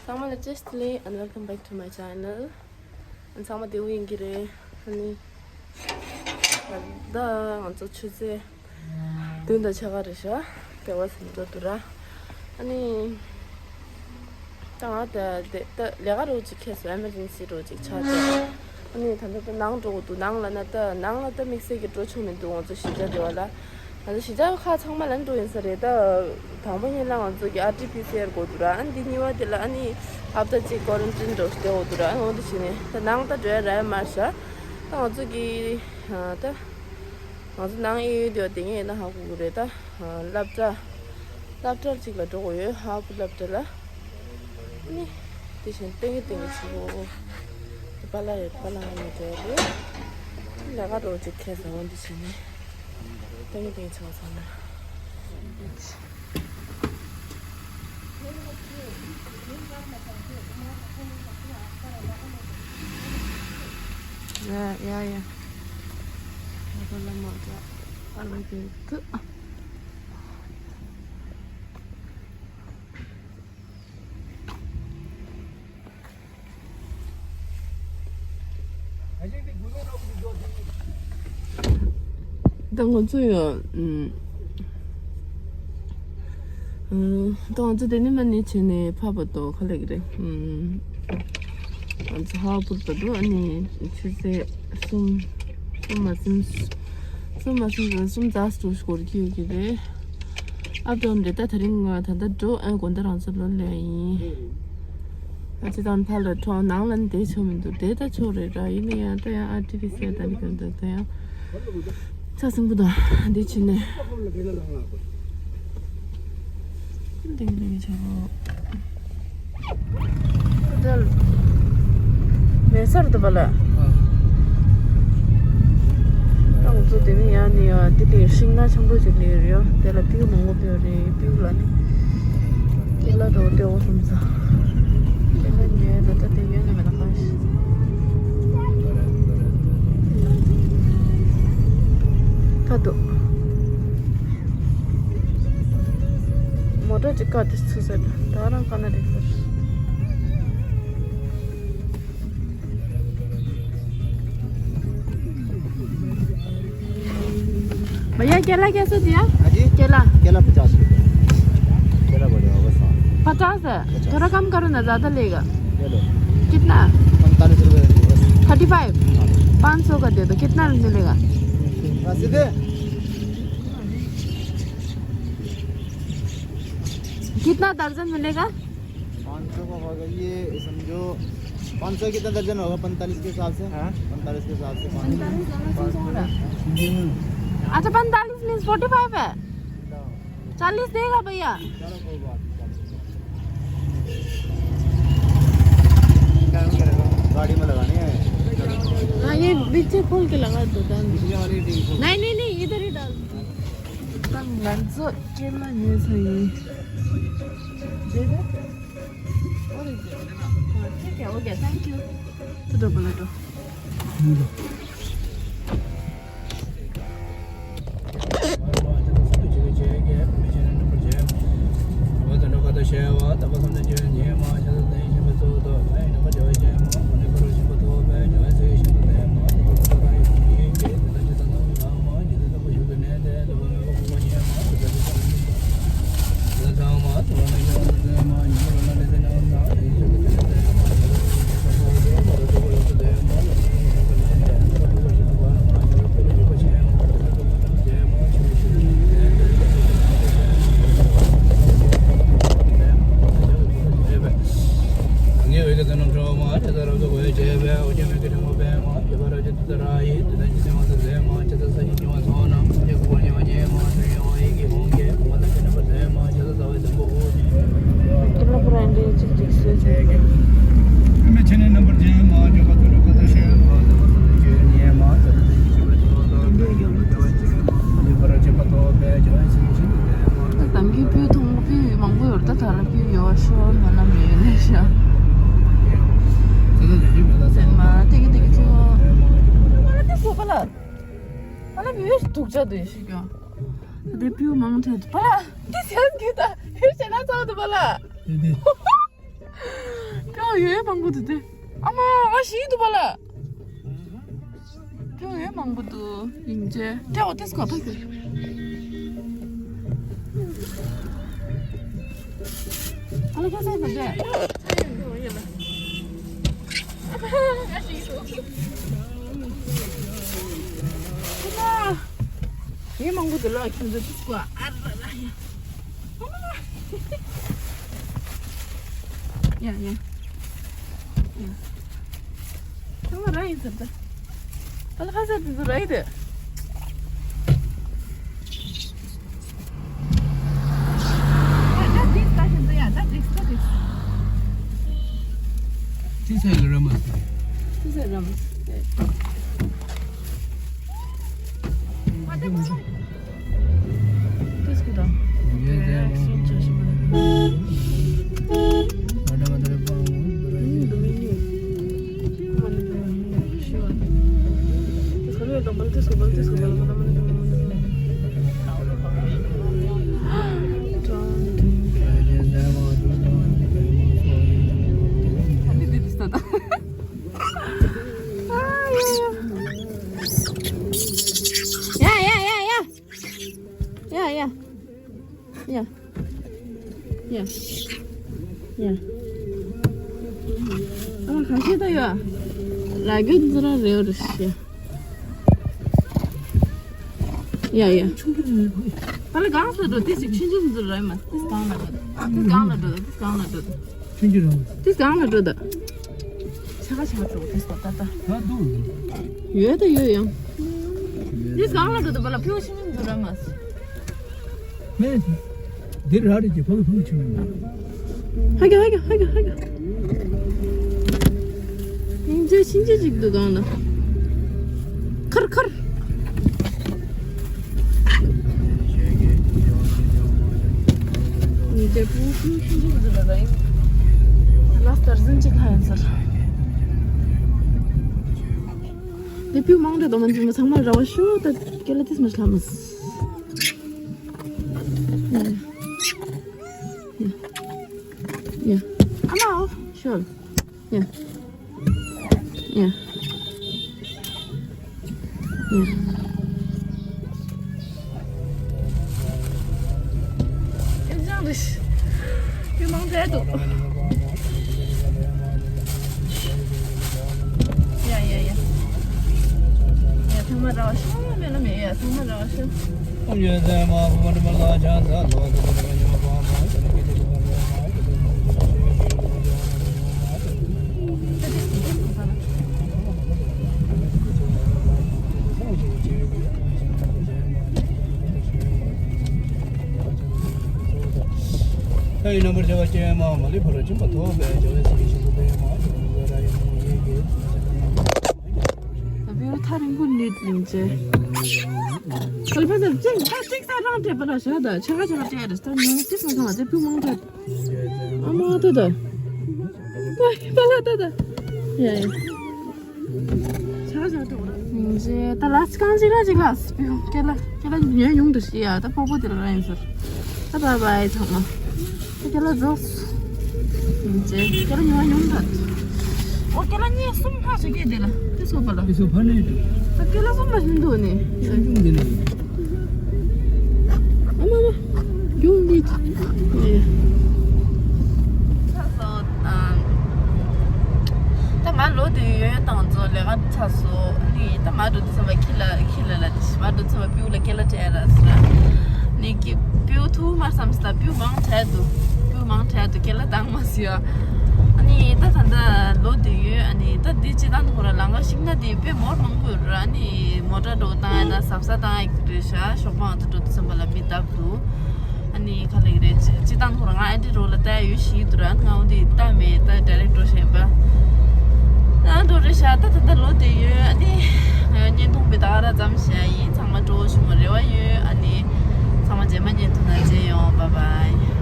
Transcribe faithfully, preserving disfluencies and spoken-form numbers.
ཚང་མ་ལ་བཀྲ་ཤིས་བདེ་ལེགས། And welcome back to my channel. ཨ་ཚང་མ་བདེ་པོ་ཡིན་གྱི་རེད། ཨ་ནི་ད་ང་ཚོ་ཆུ་ཚོད་བདུན་དང་ཕྱེད་ཀ་རེད་ཤག་དེ་བ་ཟིན་འགྲོ་འདུག་ར། ཨ་ནི་ད་ང་ད་དེ་ད་ལས་ཀ་རོ་ཅིག་ཁེལ་སོང་། ཨེ་མར་ཇེན་སི་རོ་ཅིག་ཆགས་ཏེ། ཨ་ནི་ད་ལྟ་ད་ནང་འགྲོ་དགོས་འདུག་ནང་ལ་ན་ད་ནང་ལ་ད་དམིགས་བསལ་གྱི་འགྲོ་ཆོག་མི་འདུག་ང་ཚོ་གཞིས་ཆགས་དེ་བ་ལ། ང་ཚོ་གཞིས་ཆགས་ཁག་ཚང་མ་ལ་འགྲོ་ཡིན་ས་རེད། ད་དང་པོ་ཉིད་ལ་ང་ཚོ་གི་ཨར་ཊི་པི་སི་ཨར་དགོས་འདུག་ར། ཨ་ནི་འདི་གཉིས་པ་དེ་ལ་ཨ་ནི་ཧབ་ཏ་གཅིག་ཀོ་རན་ཊིན་འགྲོ་བསྡད་དགོས་འདུག་ར། ཨ་ནི་འོ་འདི་བྱས་ནས་ད་ནང་ད་འགྲོ་ཡ་རག་ཡ་མ་རེད་ཤག་ད་ང་ཚོ་གི་ད་ང་ཚོ་ནང་ཨེ་ཡོད་དེ་བ་དེ་ངས་ཡིན་ན་ཧ་གོ་གི་རེད། ད་སློབ་གྲྭ་སློབ་གྲྭ་གཅིག་ལ་འགྲོ་དགོས་ཡོད། ཧ་བུ་སློབ་གྲྭ་ལ། ནི། དེ་བཞིན་ཏིང་ངེ་ཏིང་ངེ་བྱེད་དགོས། པཱ་ལགས་ཡོད། པཱ་ལགས་ང་ནས་འགྲོ་ཡ་རེད། ལས་ཀ་རོ་ཅིག་ཁེལ་སོང་། འོ་འདི་བྱས་ནས་ཏིང་ངེ་ཏིང་ངེ་བྱེད་དགོས་སོང་ན། ཡ་ཡ་ཡ། ང་ཚོ་ལ་མ་འགྲོ། ཨ་ལ་གི་ཐུ། ད་ང་ཚོ་ཡང་ཨུམ། ཨུམ། ད་ང་ཚོ་དེ་ནས་མ་ནས་བྱས་ནས་ཕབ་པ་དང་ག་ལེགས་རེད། ཨུམ། ང་ཚོ་ཧ་བུར་བ་དང་ཨ་ནི་ཆུ་ཚོད་གསུམ། གསུམ་མ་ཟིན། གསུམ་མ་ཟིན་ཙང་གསུམ་ཙམ་ཞིག་འགོར་གྱི་ཡོད་ཀྱི་རེད། ཨ་དོན་རེད། ད་དེ་རིང་ང་ད་ལྟ་འགྲོ། ཨ་དགོང་དག་རང་ཚོ་ལོ་ལེ་ཡིན། ཨ་ཅེ་དང་ཕ་ལ་ཁྲོ་ནང་ལ་བསྡད་ཆོག་མི་འདུག་བསྡད་ད་ཆོག་རེད་ར། ཡིན་ན་ཡང་ད་ཡང་ཨ་ཊི་བི་སི་ད་ནི་ག་འདུག་ད་ཡང་ཆ་སྲིན་པོ་དང་འདི་ཕྱིན་ནས། འདི་འདི་ཆོག་དལ། མེད་སར་དུ་བ་ལ། ཨ། ད་ང་ཚོ་དེ་ནས་ཡང་ནས་ཡང་དེ་ལས་ཤིང་ནགས་ཆེན་པོ་ཞིག་སླེབས་ཡོད་རེད། དེ་ལ་སྤུས་མང་པོ་ཡོད་རེད། སྤུས་ལ་ནི་སྐེ་ལ་འགྲོ་སྟེ་འོ་སོང་ཙང་། སྐེ་ལ་ཉོས་ད་ལྟ་དེ་ཡོད་ནི་མེད་ན་ཁ་ཤས། ད་དུ། མོ་ཊ་ཅིག་བཀག་སྟེ་ཚུར་ཟེར། ད་རང་བཀག་ན་འགྲིག་ཟེར། भैया, केला कैसे दिया? हाँ जी। केला। केला पचास रुपये। केला बढ़िया होगा, साफ। पचास है? पचास। थोड़ा कम करो ना, ज़्यादा लेगा। ले लो। कितना? पैंतालीस रुपये दे दो बस। Thirty five? हाँ। पाँच सौ का दे दो, कितना मिलेगा? हाँ, सीधे। कितना दर्जन मिलेगा? पाँच सौ का होगा ये, समझो, पाँच सौ कितना दर्जन होगा? पैंतालीस के हिसाब से। हाँ? पैंतालीस के हिसाब से पाँच सौ। पैंतालीस वाला तीन सौ हो रहा। अच्छा, पैंतालीस मीन्स फ़ोर्टी फ़ाइव है? चालीस देगा भैया? चलो, कोई बात नहीं, चालीस। गाड़ी में लगानी है। हाँ, ये पीछे खोल के लगा दो, डाल दो। ये वाली ड्रिंक खोल। नहीं, नहीं, नहीं, इधर ही डाल दो। ང་ཚོ་སྐེ་ལ་ཉོས་ཚར་ཡིན། ठीक है, OK, thank you. ད་འགྲོ་པ་ལ་འགྲོ། ད་གཏམ་རྒྱུད་སྤུས་མཐོང་སྤུས་མང་པོ་ཡོད་རེད། ད་ད་ར་སྤུས་ཡོད་ཤོར་མ་ན་མེད་ལས་ཤ། སེམས་མ་ཏིག་ཏིག་ཚོ། ཨ་ལ་དེ་སོ་པ་ལ། ཨ་ལ་བེ་བེ་སྡུག་ཅག་འདུག་ཤི་ཀྱང་། དེ་སྤུས་མང་ཐལ་པ་ལ། དེ་སེམས་ཀྱི་ད་ཧེ་ཤེ་ན་ཚོགས་འདུག་པ་ལ། དེ་དེ། ཡོད་མང་པོ་འདུག་དེ། ཨ་མ། ཨ་ཤི་འདུག་པ་ལ། ཁྱོད་ཡོད་མང་པོ་འདུག་ཡིན་ཅེ། ཏེ་འོ་ཏེ་སྐོར་ཐག་ཏེ། ཨ་ལ་ཁྱོད་ས་ཡོད་པ་ཏེ། ཡོད་མང་པོ་འདུག་ལ་ཁྱོད་ཚོ་ཏེ་སྐོར། ཨ་ར་ར་ཡ། ཡ་ཡ། ཡ། ཚང་མ་ར་ཡིན་ཟེར་ད། ཨ་ལ་ཁ་ཟེར་དེ་ཚོ་ར་ཡིན་དེ། ད་ད་དེ་ལྟ་བཞིན་དུ་ཡ་ད་དེ་ད་དེ། ཅི་ཟེར་ལ་ར་མ་ཟེར། ཅི་ཟེར་ར་མ་ཟེར། ཨ་ད་མ་ཟེར། ཡ་ཡ་ཡ་ཡ། ཡ་ཡ། ཡ། ཡ། ཡ། ཨ་ཁ་ཤས་ད་ཡ། ལ་རྒྱུ་འཛི་ར་རེ་རེ་ཤི། ཡ་ཡ། ཨ་ལ་གང་ས་འགྲོ་དེ་ཞིག་ཆུང་ཆུང་འཛི་ར་མ། དེ་གང་ལ་འགྲོ། དེ་གང་ལ་འགྲོ། དེ་གང་ལ་འགྲོ། ཆུང་ཆུང་རང་། དེ་གང་ལ་འགྲོ་ད། ཆ་ག་ཆ་ག་འགྲོ་དེ་སོ་ད་ད། ད་འདུག་ཡོད་ད་ཡོད་ཡང་། དེ་གང་ལ་འགྲོ་ད་བ་ལ་ཕེའུ་ཆུང་ཆུང་འཛི་ར་མ། མེད། འདིར་ར་རེ་ཀྱི་ཕ་གི་ཕ་གི་ཆུང་ཆུང་འདུག་ཧ་གི་ཧ་གི་ཧ་གི་ཧ་གི། སྙིང་རྗེ་ཆིན་ཆིན་ཅིག་འདུག་གང་ལ། ཁར་ཁར། སྙིང་རྗེ་ཕུ་ཕུ་ཕུ་ཕུ་འདུག་ལ་ར་ཡིན། ལ་སྟར་ཟིན་ཅིག་ལ་ཡིན་ཟེར། དེ་ཕུ་མང་དྲགས་དང་མ་འཛིན་མ་ཚང་མ་ར་བ་ཤོ་ད་སྐེ་ལ་ཏིས་མ་ཤ་མ། Yeah. Yeah. Yeah. Hello. Sure. Yeah. Yeah. Yeah. ཡ་ཡ་ཡ། ཡ་ཐང་མ་ར་བ་ཤོ་མེ་ལ་མེ་ཡ་ཐང་མ་ར་བ་ཤོ། ད་ཡིན་ན་མར་བྱ་བ་སྐྱེས་མ་མ་ལི་ཕ་ར་ཆུན་པ་ཐོབ་པའི་བྱ་བའི་ཚིག་གི་ཞིང་དུ་སྤེལ་མ་ཆུན་པ་ར་ཡིན་མོ་ཡེ་གེ། ད་བེའུ་ཐག་རིང་པོ་ནི་ལིང་ཅེ། ཁལ་ཕ་ཟེར་ཅིག་ད་ཅིག་ས་རང་སྤྲད་པ་ལ་ཤ་ད་ཆ་ག་ཆ་ག་སྤྲད་རེད། ད་ཉུང་ཅིག་མ་ཁ་མ་ཚེ་བུ་མང་ད། ཨ་མ་ད་ད། པ་པ་ལ་ད་ད། ཡ་ཡ། ཆ་ཆ་ཏོ། ཇེ་ད་ལ་སི་ཀང་ཅིག་ལ་ཅིག་ལ་སི་པིའུ་ཀེ་ལ་ཀེ་ལ་ཉོས་ཡོང་དུ་ཤི་ཡ་ད་པོ་པོ་དེ་ལ་ར་ཡིན་ཟེར། ད་བའི་བའི་ཚང་མ། ད་ཀེ་ལ་རྫོགས། ཇེ་ཀེ་ལ་ཉོས་ཡོང་ད། ཨོ་ཀེ་ལ་གཉིས་གསུམ་ཕ་ཆ་ཀེ་དེ་ལ་དེ་སོ་པ་ལ། དེ་སོ་ཕ་ནས། ད་ཀེ་ལ་གསུམ་པ་ཞིག་འདུག་ནི། ཆུང་ཆུང་དེ་ནས། ཨ་མ་མ། ཡོང་མི་ཐུབ། ཨེ། ད་ང་ལོ་དེ་ཡོད་དང་ཚོ་ལས་ཀ་ཚ་སོ་ནི་ད་མ་འགྲོ་དུས་ཙམ་པ་ཁྱི་ལ་ཁྱི་ལ་ལ་དེ་མ་འགྲོ་ཙམ་པ་པིའུ་ལ་སྐེ་ལ་སྤྲད་ར་སི་ར་ནི་ཀི་པིའུ་ཐུག་མ་བསམ་སི་ད་པིའུ་མང་དྲགས་འདུག་པིའུ་མང་དྲགས་འདུག་སྐེ་ལ་བཏང་མ་སི་ཡ། ཨ་ནི་ད་ད་ད་ལོ་དེ་ཡོད་ཨ་ནི་ད་དེ་སྤྱི་བཏང་ཁོ་ར་ལང་ཀ་ཤིང་ན་དེ་དཔེ་མོར་མང་པོ་ཡོད་ར་ཨ་ནི་མོ་ཊ་འགྲོ་བཏང་ཡ་ད་གཟབ་གཟབ་བཏང་ཡ་རེད་ཤག་ཤོག་པ་ང་ཚོ་འགྲོ་དུས་ཙམ་པ་ལ་མི་བརྡབ་འདུག་ཨ་ནི་ག་ལེགས་རེད། སྤྱི་བཏང་ཁོ་རང་ཨ་འདི་རོ་ལ་ལྟ་ཡ་ཡོད་ཤི་འདུག་ར། ང་འོ་འདི་ལྟ་མེད་ད་ཌའི་རེག་འགྲོ་ཤེས་པ། ཨ་འགྲོ་རེད་ཤག་ད་ད་ད་ལོ་དེ་ཡོད་ཨ་ནི་བརྙན་ཐུང་བི་ད་ག་ར་ཙམ་བཤད་ཡིན། ཚང་མ་སྤྲོ་བོ་བྱུང་བ་རེ་བ་ཡོད། ཨ་ནི་ཚང་མ་རྗེས་མ་བརྙན་ཐུང་ནང་མཇལ་ཡོང་། Bye bye.